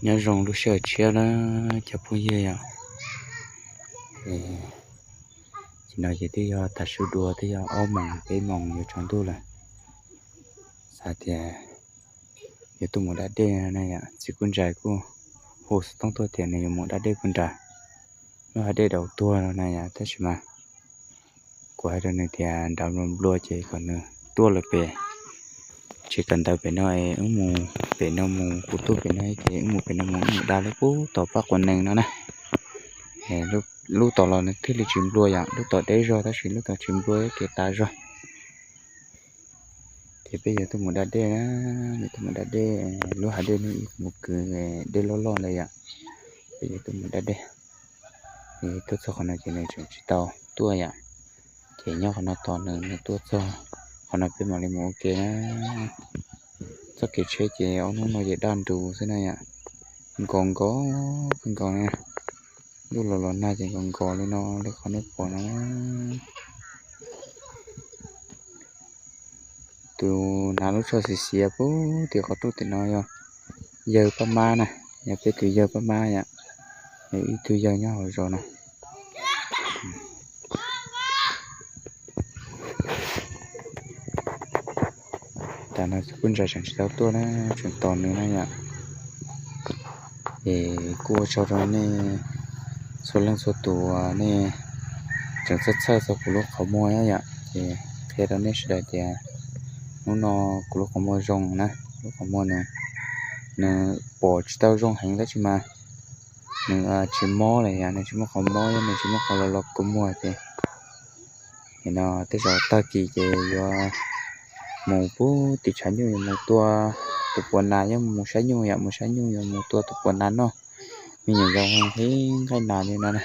Nyob zoo lub sij hawm tshiab na cov phooj ywg yom. Tam sim no ces twb yog tav su dua, twb yog ob moos peb moos yuav tsaus ntuj lawm. Xav tias yuav tuaj mus da dej na yom, txiv Kuj Ntsaim kuj hu xov tooj tuaj tias nws yuav mus da dej puag nrad, lub hav dej daus tuag no na yom, tab sis mas kuv hais rau nws tias nrad nplua nplua ces kom nws tuaj lawm pem, tsis kawm ntawv pem no es wb mus pem no mus, kuv tuaj pem no ces wb mus pem no mus, wb mus da lub pub tom pab quav nees no na. Lub tom los nws thiaj li tsis nplua yom, lub tom deb zog tab sis lub tom tsis nplua kev tas zog. Ces peb yuav tuaj mus da dej na, yuav tuaj mus da dej, lub hav dej no ib mus kwv dej loj loj lawm yom, peb yuav tuaj mus da dej. Tuaj txog qhov no ces nws tseem tsis tau tuaj yom, ces nyob qhov no tos nws, nws tuaj txog qhov no peb mam li mus ua ke na. Txoj kev tsheb ces ob hnub no ces daj nrus xwb na yom, nkos nkos kawg nkaus na, ntuj los los nag ces nkos nkos li no li qhov nej pom no. Tus hnav lub tsho xiav xiav puag tim qhov rooj tim no yog yawg Paj Mab na, yog peb tus yawg Paj Mab yom, yog ib tug yawg nyob hauv zos no. Tas no txiv Kuj Ntsaim tseem tsis tau tuaj na, tseem tos nws na yom. Es kuj ua tsaug rau nej txhua leej txhua tus uas nej tseem txhawj txhawj txog kuv lub qhov muag na yom, ces qhia rau nej sawv daws tias hnub no kuv lub qhov muag zoo na, lub qhov muag nws, nws pom tsis tau zoo heev tab sis mas nws tsis mob lawm yom, nws tsis muaj qhov mob, nws tsis muaj qhov los los kua muag ces no tej zaum tag kis ces yuav mus puag tim tshav nyuj, yuav mus tua tus puas nas, yuav mus saib nyuj yom, mus saib nyuj yuav mus tua tus puas nas noj. Me nyuam yaus nqhis nqaij nas li no na.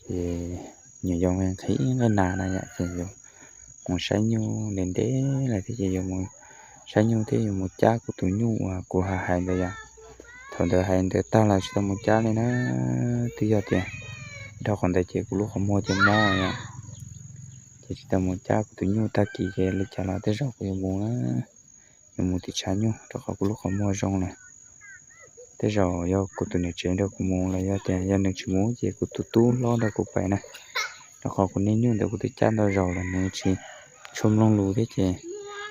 Ces nyuam yaus nqhis nqaij nas na yom, ces yuav mus saib nyuj ntev ntev lawm thiab ces yuav mus saib nyuj thiab yuav mus cab kuv tus nyuj uas kuv hais hais ntawd yom. Thaum ntawd hais ntawd tag los tsis tau mus cab li na, twb yog tias dhau qhov ntawd ces kuv lub qhov muag ces mob yom, ces tsis tau mus cab kuv tus nyuj. Tag kis ces li cas los tej zaum kuv yuav mus na, yuav mus tim tshav nyuj rau qhov kuv lub qhov muag zoo lawm. Tej zaum yog kuv tus niam tsev nrog kuv mus los yog tias yog nws tsis mus ces kuv tus tub hlob nrog kuv pais na, rau qhov kuv niag nyuj ntawd kuv twb cab ntau zaus lawm nws tsis tshua mloog lus thiab ces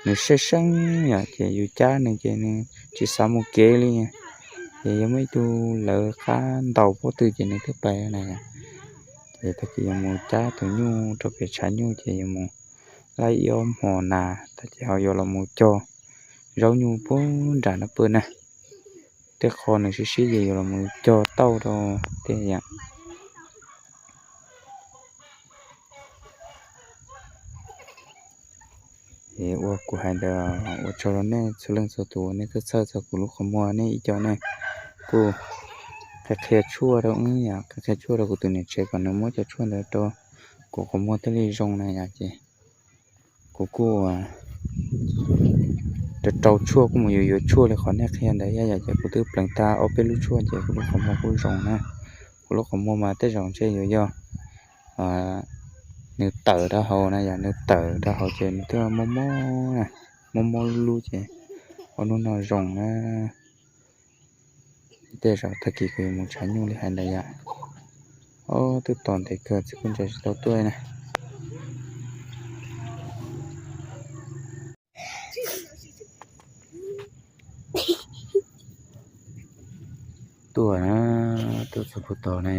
nws seeb seeb yom, ces yus cab nws ces nws tsis xav mus kev li. Ces yog muaj ib tug lawv qab ntaus pob tw ces nws thiaj pais na. Ces tag kis yuav mus cab tus nyuj rau pem tshav nyuj ces yuav mus laij ib ob hmos nas tag ces ho yuav los mus cog zaub nyuj puag nram no pw na. Tej qho nws sib sib ces yuav los mus cog tauj rau tej yom. Es ua kuv hais ntawd ua tsaug rau nej txhua leej txhua tus uas nej txhawj txhawj txog kuv lub qhov muag, nej ib co nej kuj qhia qhia tshuaj rau wb yom, qhia qhia tshuaj rau kuv tus niam tsev kom nws muab cov tshuaj ntawd rau kuv qhov muag thiaj li zoo na yom. Ces kuv kuj rau rau tshuaj kuj mus yuav yuav tshuaj li qhov nej qhia ntawd yom, ces kuv twb pleev tag ob peb lub tshuaj ces kuv lub qhov muag kuj zoo na. Kuv lub qhov muag mas tej zaum ntshe yuav yog nws tawm rau hauv na yom, nws tawm rau hauv ces nws twb mob mob, mob mob lub lub ces ob hnub no zoo na. Tej zaum tag kis kuv yuav mus tshav nyuj li hais ntawd yom. Ob, twb tos ntev kawg txiv Kuj Ntsaim tsis tau tuaj na. Tuaj na, tuaj txog puag tod na,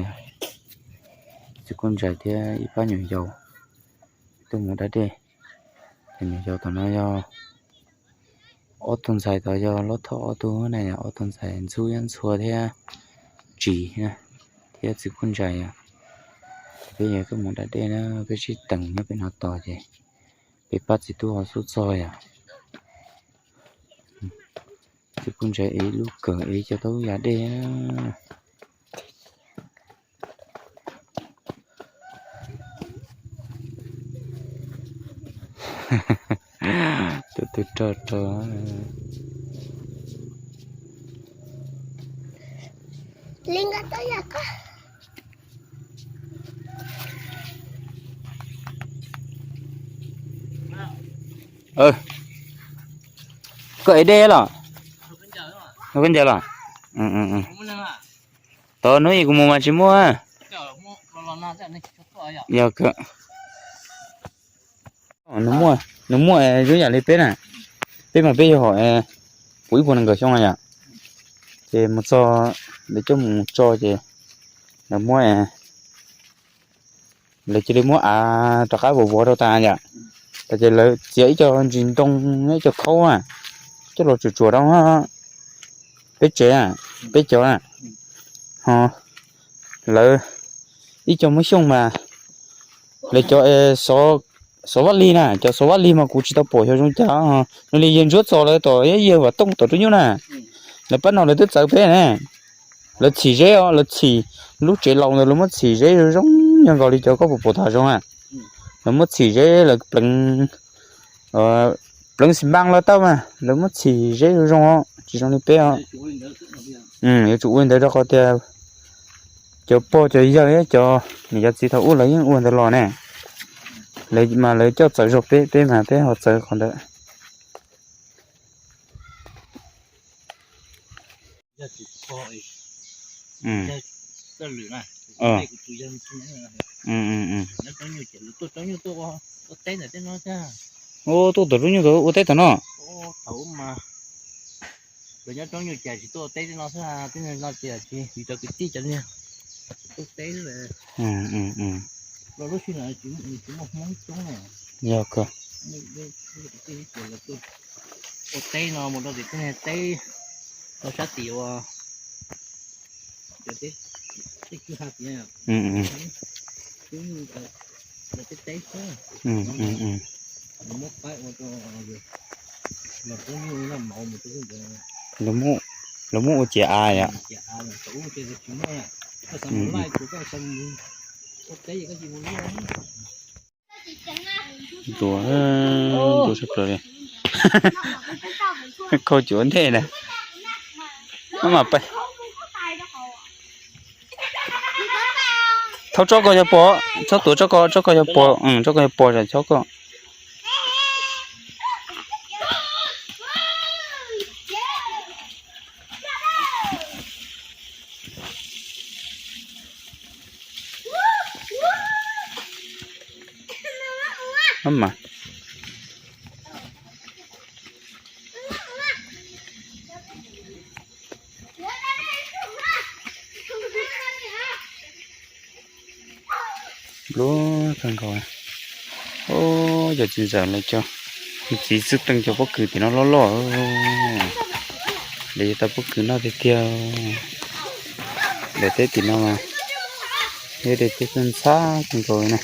txiv Kuj Ntsaim thiab ib pab nyuam yaus tuaj mus da dej. Nyuam yaus tom no yog ob tug ntxhais, tod yog Lob Thoj ob tug na, yog ob tug ntxhais Ntxub Yab Ntxhua thiab Tsis thiab txiv Kuj Ntsaim yom. Peb yuav tuaj mus da dej na, peb sib teem nyob pem no tos ces peb pab txiv tub ho xub txog yom. Txiv Kuj Ntsaim ev lub kawm ev cov tau lub yas dej. Tus twg rog rog. Koj ev dej los? Koj ncaws los? Tod hnub ib kuv mus mas tsis muaj. Yog kawg. Nws muaj, nws muaj zoo yam li peb na. Peb mas peb yog hom puv ib puas nees nkaum xyoo no yom. Ces mus txog, lawv coj mus tso ces lawv muab, lawv cia li muab av rov qab vov vov rau tas yom. Tas ces lawv txiav ib co ntsis ntoo, ib co khaub, coj los tsuam tsuam rau peb tsev, peb cov na. Ho lawv ib co Hmoob Xyooj mas lawv cov xov vaj lig na, cov xov vaj lig mas kuv tsis tau pom xyov zoo cas. Nws li yawg Ntsuab Txos lawv tom yawg Vam Tooj tom rub nyuj na, lawv pab no lawv twb txawv peb ne. Lawv txhim zeb os, lawv txhim lub tsev laus ntawd lawv muab txhim zeb zoo zoo nkaus li cov koj puas pom tam zoo na. Lawv muab txhim zeb lawv pleev, pleev xi mas los tau mas lawv muab txhim zeb zoo zoo os, tsis zoo li peb os. Yuav tsum ua li ntawd rau qhov tias cov pog cov yawg thiab cov niam cov txiv thaum ub lawv yeej ua ntawd los ne. Lawv mas lawv coj txawv zog peb, peb mas peb ho txawv qhov ntawd. Ub, tuaj tom rub nyuj ua teb tom no. Lawv nyob roob nyuj cas tsis tuaj ua teb tej no xwb, tej no ces tsis vim cov kwv tij cov niag tuaj teb xwb. Los lub sij hawm tsis muaj Hmoob coob na. Yog kawg. Ua teb no mus rau tim tej niag teb rau sab tim ua tej kwj ha tid, coob, tej teb xwb. Muab qaib ua rau los roob nyuj noj mauv mus rau ntawd. Lawv muab ua ciav av yom. Ciav av thaum ub ces tsis muaj, koj xav mus laij kuv, koj xav mus ua teb koj tsis mus liaj. Ntuav, ntuav sab plaws li. Khau cuav ntej na. Maj mam pais. Thaub tsob ko yog pos, txhob tuav tsob ko, tsob ko yog pos, tsob ko yog pos, txhob ko. Maj mam. Npluag kawg nkaus. Ub, cov txiv ntxawm lawv cov, txiv xwb teej cov pob kws tim no loj loj. Lawv yuav tau pob kws noj tiag tiag. Daim teb tim no mas yog daim teb ntxhab kawg nkaus na.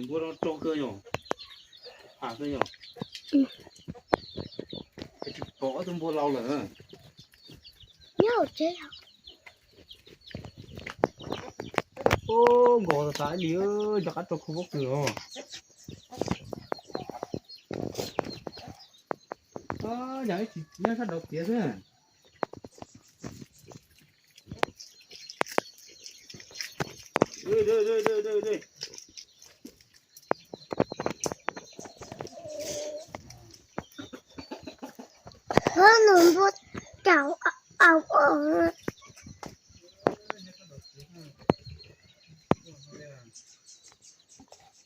Npua no rog kawg yom, pham kawg yom. Tsis pom ob tug npua laus lawm. Nyob hauv tsev. Ub, nkaus tas li, rov qab rau khu pob kws os. Yog ib tsis nyob sab nraud tiav xwb. Ua nws npua caum au au.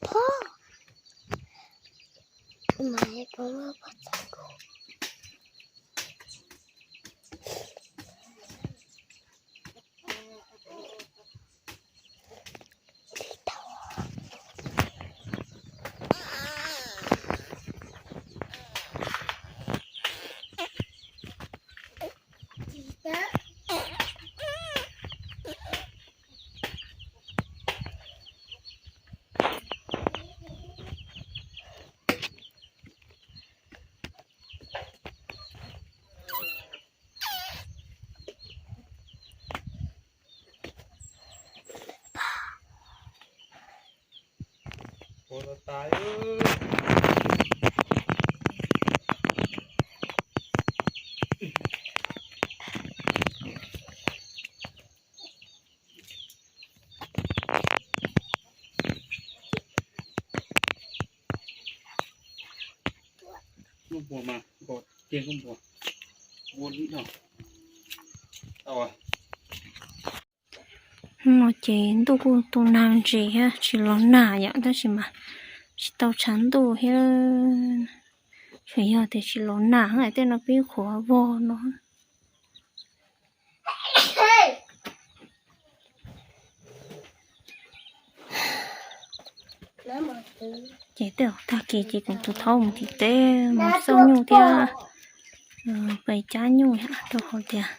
Phob. Hnub no ces ntuj kuj tu nag ntses thiab tsis los nag yom, tab sis mas tsis tau tshav ntuj thiab. Tsuas yog tias tsis los nag, tej no pib qhuav vog no. Ces tej zaum tag kis ces kuv tus thaub mus tim teb mus xauj nyuj thiab pais cab nyuj, rau qhov tias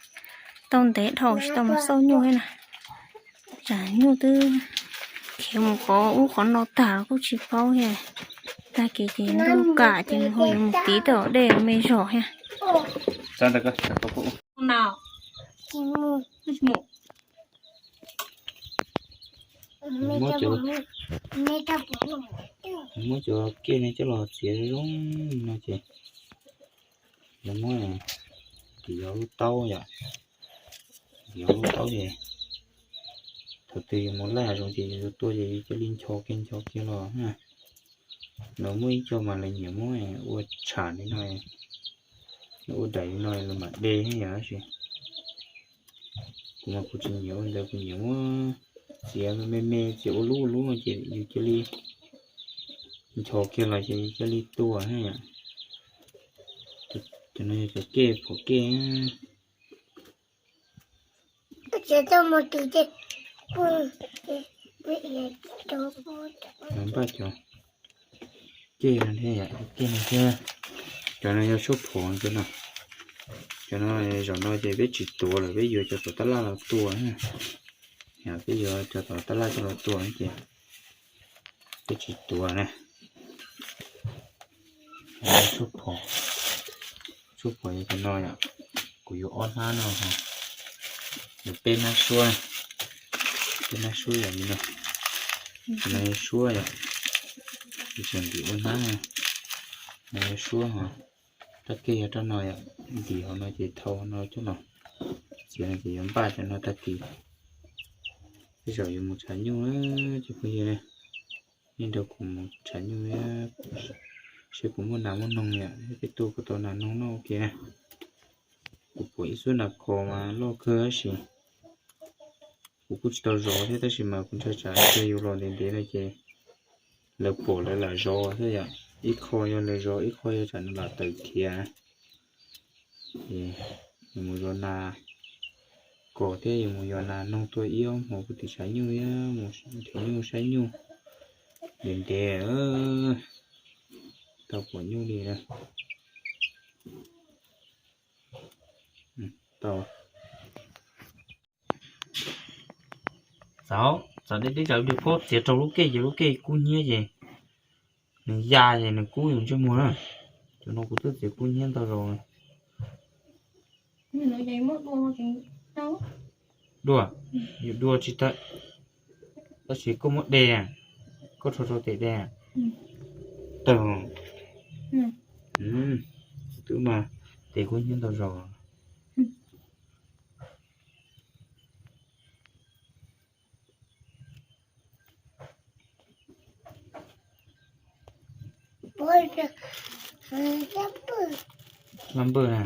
tau ntev dhau tsis tau mus xauj nyuj thiab na. Tsam nyuj twb khiav mus qhov ub qhov no tag los kuj tsis paub thiab. Tag kis ces ntuj kam ces nws ho yuav mus tiv tej zaum dej me zog thiab. Muab cov, muab cov kiaj no coj los txiav zoo no ces lawv muab, ces yog lub taub yom, yog lub taub ces thaum twg yuav mus laij hav zoov ces yus yuav tuaj ces yus cia li ncho kiag ncho kiag los na. Lawv muaj ib co mas lawv nyiam muab ua tsham li no, lawv ua daim li no lawv mam de thiab yom, tab sis kuv mas kuv tsis nyiam ua ntawd, kuv nyiam muab txiav me me, txiav ua lub ua lub no ces yus cia li ncho kiag los ces yus cia li tua thiab yom. Cov no yog cov kej phom kej. Npaj cov kej no thiab, kej no thiab. Cov no yog suab phom cov no. Cov no zaum no ces peb tsis tuav lawm, peb yuav cov tom tab laj los tua. Peb yuav cov tom tab laj coj los tua ces peb tsis tuav na. Suab phom, suab phom yog cov no yom. Kuv yuav ob hnab no, yuav peb hnab suab, peb hnab suab yom li no. Cov no yog suab yom, tseem ntim ua hnab, no yog suab hos. Rab kej yog rab no yom, ntim hauv no ces thau no coj los txiav no ces yuav npaj cov no tag kis. Tej zaum yuav mus tshav nyuj na cov phooj ywg, nej nrog kuv mus tshav nyuj, seb puas muaj nas muaj noog yom, peb tuaj puas tau nas noog noj ua ke na. Kuv pom ib xub nas khos mas loj kawg tab sis kuv kuj tsis tau zov thiab, tab sis mas kuv ntshai tsam yus los ntev ntev no ces lawv pom lawv lam zov thiab yom. Ib qho yog lawv zov, ib qho yog tsam nws lam tawm khiav. Ces yus mus zov nas khos thiab yus mus yos nas noog tuaj ib ob hmos puag tim tshav nyuj thiab mus nrhiav nyuj saib nyuj ntev ntev, tau pom nyuj li na. Txav, txav deb deb tsam ib pliag phob txiav rau lub kej ces lub kej kub hnyiab ces nws ya ces nws kub yus ntsej muag na. Cov no kuv twb txiav kub hnyiab ntau zaus. Dua, yus dua tsis tag, tab sis koj muab de, koj rho rau tes de. Tawg, twb mas tes kub hnyiab ntau zaus. Laj npawg na.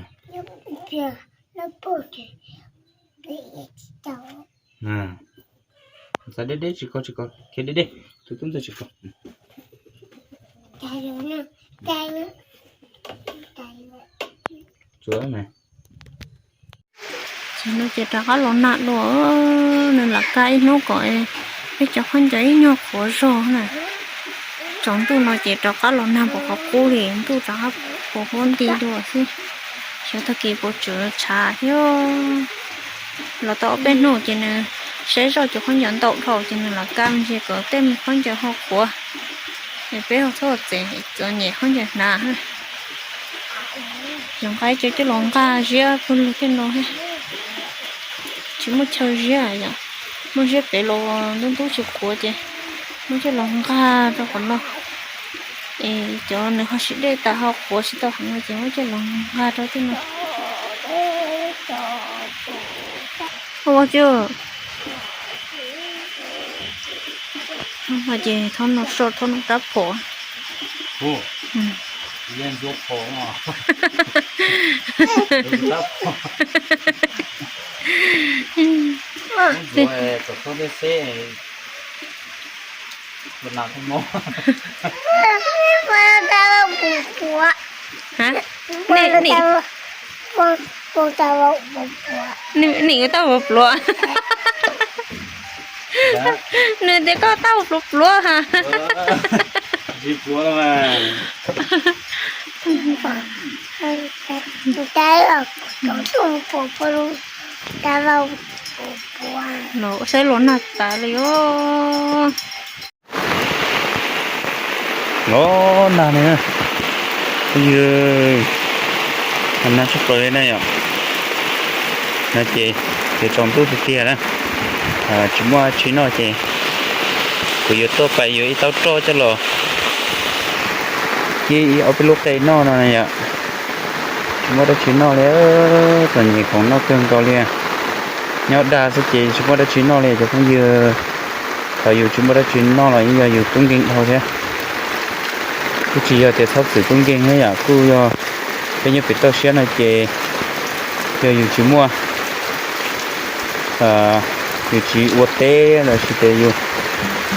Txav deb deb tsis kho tsis kho, khiav deb deb, tus tub ntxawg tsis kho. Tsuav mas. Ces no ces rov qab los nag dua, nws lam kaj ib hnub kom peb cov khaub ncaws ib nyuag qhuav zog na. Tsaus ntuj no ces rov qab los nag puas qhov qub li, ntuj rov qab puas huab nti dua xwb. Xyov tag kis puas tseem tshav thiab. Los tau ob peb hnub ces nws saib zoj cov khaub ncaws ntau dhau ces nws lam kaj me ntsis kom tej me khaub ncaws ho qhuav, es peb ho txhob txev txom nyem khaub ncaws hnav. Yog nqa ib co coj los nqa ziab pawg lug tej no, tsis muaj chaw ziab yom. Muaj ziab pem los ntub ntub tsis qhuav ces muab coj los nqa rau qhov no. Es cov nws ho siv dej tas ho qhuav tsis tau heev no ces muab coj los nqa rau tej no. Ua ces thov no so thov no rab phom. Nim ua tau pluav pluav. Nws tias koj tau pluav pluav ha. Los saib los nag tas li os. Los nag li na, phooj ywg, nag tshaj plaws li na yom. No ces yuav tsaus ntuj tiag tiag na, tsis muaj dab tsi noj ces kuv yuav tuaj pais yuav ib taub roj coj los ci ib ob peb lub qe noj no yom. Tsis muaj dab tsi noj li, txom nyem khoom noj kawg nkaus li. Nyob dag xwb ces tsis muaj dab tsi noj li cov phooj ywg. Thaum yus tsis muaj dab tsi noj los yeej yog yus tub nkeeg dhau thiab. Kuj tsis yog tias txhob txwm tub nkeeg thiab yom, kuj yog peb nyob pem toj siab no ces yog yus tsis muaj, yus tsis ua teb los sis tias yus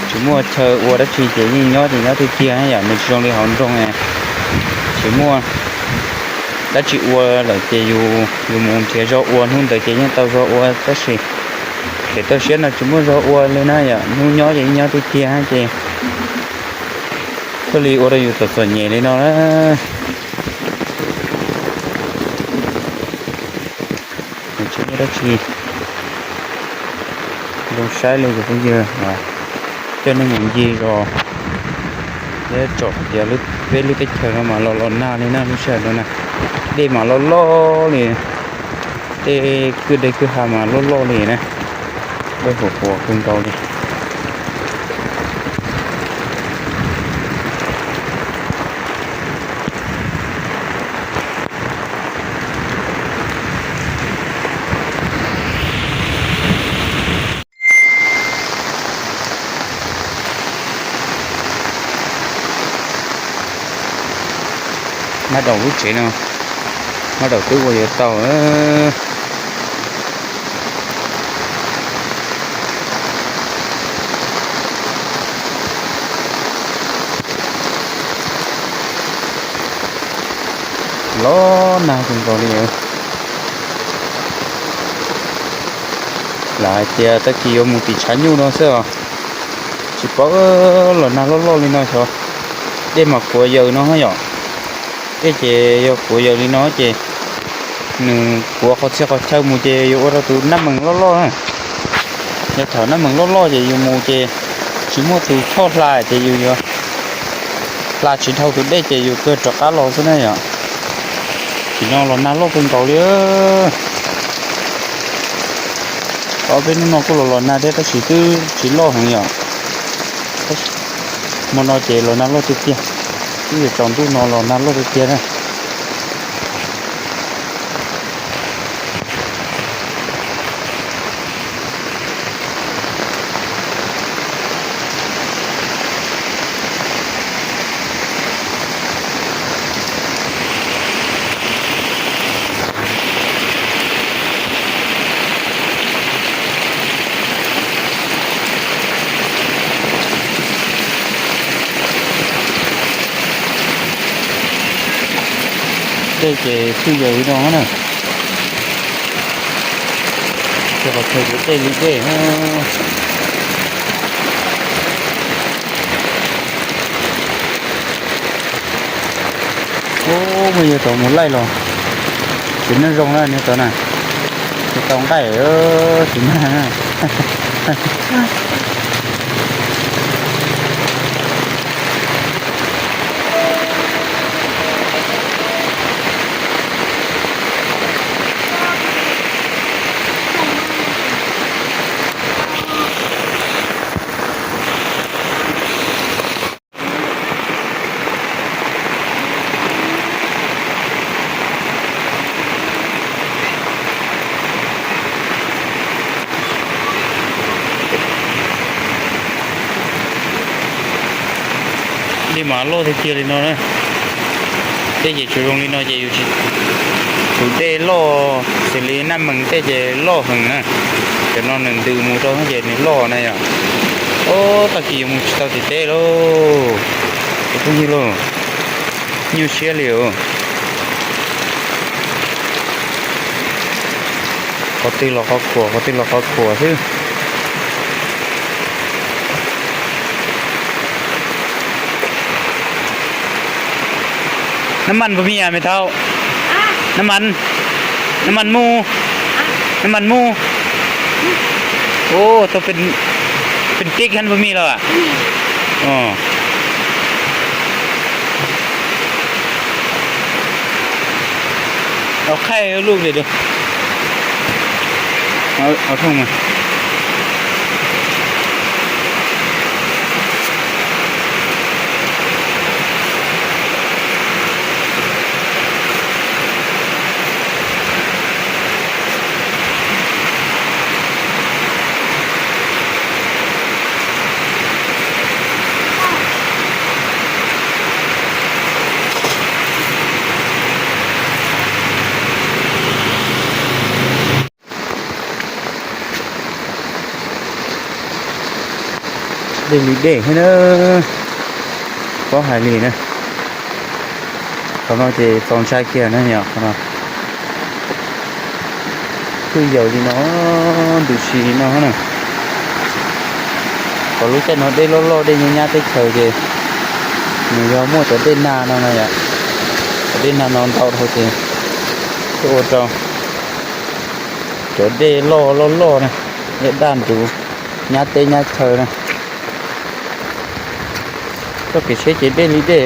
tsis muaj chaw ua dab tsi ces yeej nyob ces nyob tiag tiag yom. Nws tsis zoo li hauv nroog, tsis muaj dab tsi ua lawm ces yus, yus mus nrhiav zog ua, hnub ntawd ces yeej tau zog ua tab sis pem toj siab no tsis muaj zog ua li na yom. Hnub nyob ces yeej nyob tiag tiag ces thiaj li ua rau yus txom txom nyem li no na. Tsis muaj dab tsi zoo saib li cov phooj ywg, coj nej mus ncig zos, thiab tsom tias peb lub teb chaws no mas los los nag li na, lub sij hawm no na, dej mas loj loj li, tej kwj deg kwj ha mas loj loj li na, dej huam huam kawg nkaus li. Mab daum lub tsev no, mab daum twb ua yuav tau. Los nag kawg nkaus li. Lam hais tias tag kis yuav mus tim tshav nyuj no xwb os. Tsis paub, los nag loj loj li no xyov. Dej mas kuav yaws no yom. Dej ces yog kuav yaws li no ces nws kuav qhov txhia qhov chaw mus ces yuav ua rau tus nab mees loj loj na. Yog thaum nab mees loj loj ces yus mus ces tsis muaj tus choj hla ces yus yuav hla tsis dhau tus dej ces yus kawg rov qab los xwb na yom. Tim no los nag loj kawg nkaus li. Ob peb hnub no kuj los los nag thiab tab sis twb tsis loj heev yom. Hmo no ces los nag loj tiag tiag, twb yuav tsaus ntuj no los nag loj tiag tiag na. Dej ces twb yog li no na. Ces qhov chaw ces dej li dej. Ub, muaj yawg tau mus laij los tsis nyob zoo na, niag tau na, tsis tau nqaij tsis mag na. Dej mas loj tiag tiag li no na. Dej ces tsuas zoo li no ces yus tsis, tus dej loj xws li Naj Mees tej ces loj heev na. Cov no nws ntws mus rau ces nws loj na yom. Ob, tag kis yuav mus tsis tau tim teb lauj, cov phooj ywg lauj. Nyuaj siab li os. Qhov twg los qhov khuam, qhov twg los qhov khuam xwb. Nab mas puas mis, me thaub? Nab mas, nab mas mus, nab mas mus. Ua tau pes tib hab puas mis los? Au, qhaij lub li. Dej li dej thiab na, pab hais li na. Qhov no ces txaus ntshai kiag na yom, qhov no. Twb yog li no, ntws si li no na. Qhov lub caij no dej loj loj dej nyab nyab teb chaws ces nws yog muaj cov dej nag no na yom. Cov dej nag no ntau dhau ces thiaj ua rau cov dej loj loj loj na, dej daj ntuv nyab teb nyab chaw na. Txoj kev tsheb ces dej li dej.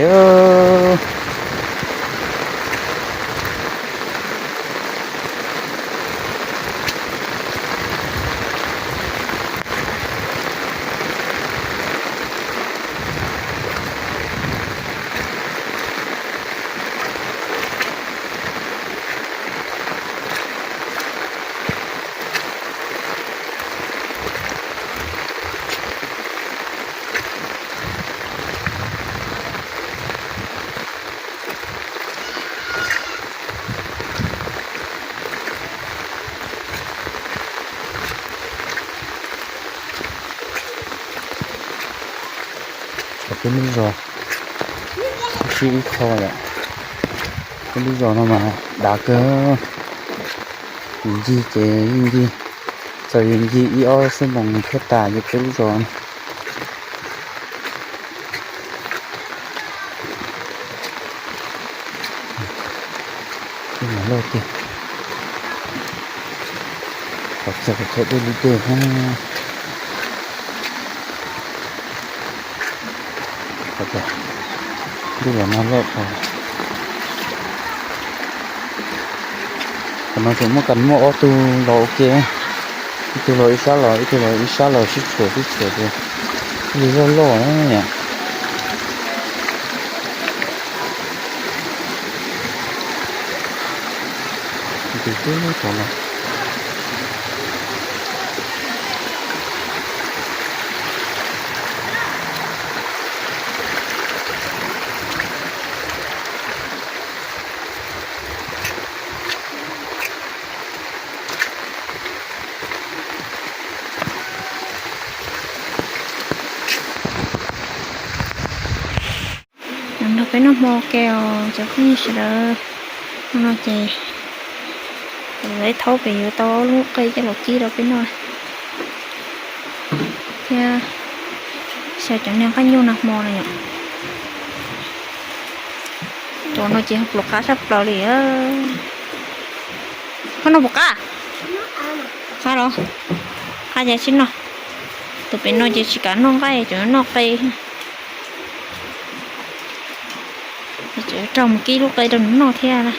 Peb lub zos sib ib qho yom. Peb lub zos no mas dav kawg. Yus ncig ces yeej ncig, txawm yus ncig ib ob xuab moos thiaj tas ces peb lub zos no. Dej mas loj tiag. Qhov txog qhov chaw dej li dej thiab. Qhov tias ntuj los nag loj dhau. Qhov no tseem muaj kas muaj ob tug los ua ke, ib tug los ib sab los ib tug los ib sab los sib tshuam sib tshuam ces thiaj li loj loj na yom. Tus tub tod los. Nrog peb noj hmo ua ke os cov phooj ywg sawv daws. No ces lawv thaub pem yuav tau lub qe coj los kib rau peb noj thiab. Xyaw cov niag nqaij nyuj nag hmo na yom. Cov no ces pluas qab tshaj plaws li. Koj noj puas qab? Qab los? Qab ces sib noj. Tus pem no ces tsis kam noj nqaij, tseem noj qe. Ces tseem rau mus kib lub qe rau nws noj thiab na.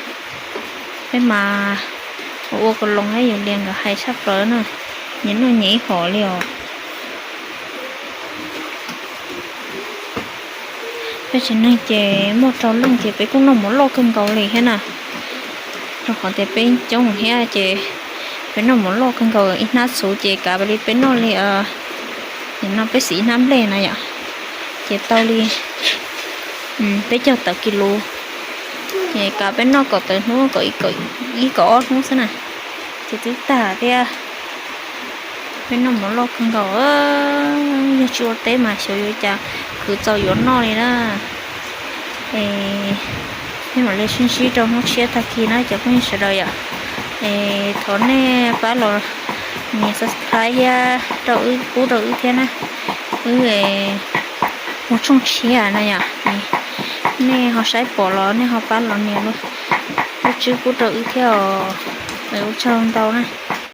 Peb mas ua ua ka loos thiab, yus lias nkawd hais tshaj plaws na, nyias noj nyias ib hom li os. Peb tsev neeg ces muaj rau leej ces peb kuj noj mov loj kawg nkaus li thiab na. Rau qhov tias peb coob thiab ces peb noj mov loj kawg nkaus, ib hnab txhuv ces kav li peb noj li, nim no peb xiv ib hnab nplej na yom, ces tau li peb caug tawm kis lus. Ces kav peb noj kaum tawm hnub, kaum ib kaum ob hnub xwb na, ces twb tag thiab. Peb noj mov loj kawg nkaus, yog tsis ua teb mas xyov yuav cas khwv txaus yuav noj li na. Es peb mam li sib ntsib rau hnub tshiab tag kis na cov phooj ywg sawv daws yom. Es thov nej pab los nias subscribe thiab rau wb, pub rau wb thiab na. Wb mus tshooj tshiab na yom, nej ho saib pom los nej ho pab los nias lub tswb pub rau wb thiab os. Ua tsaug ntau na.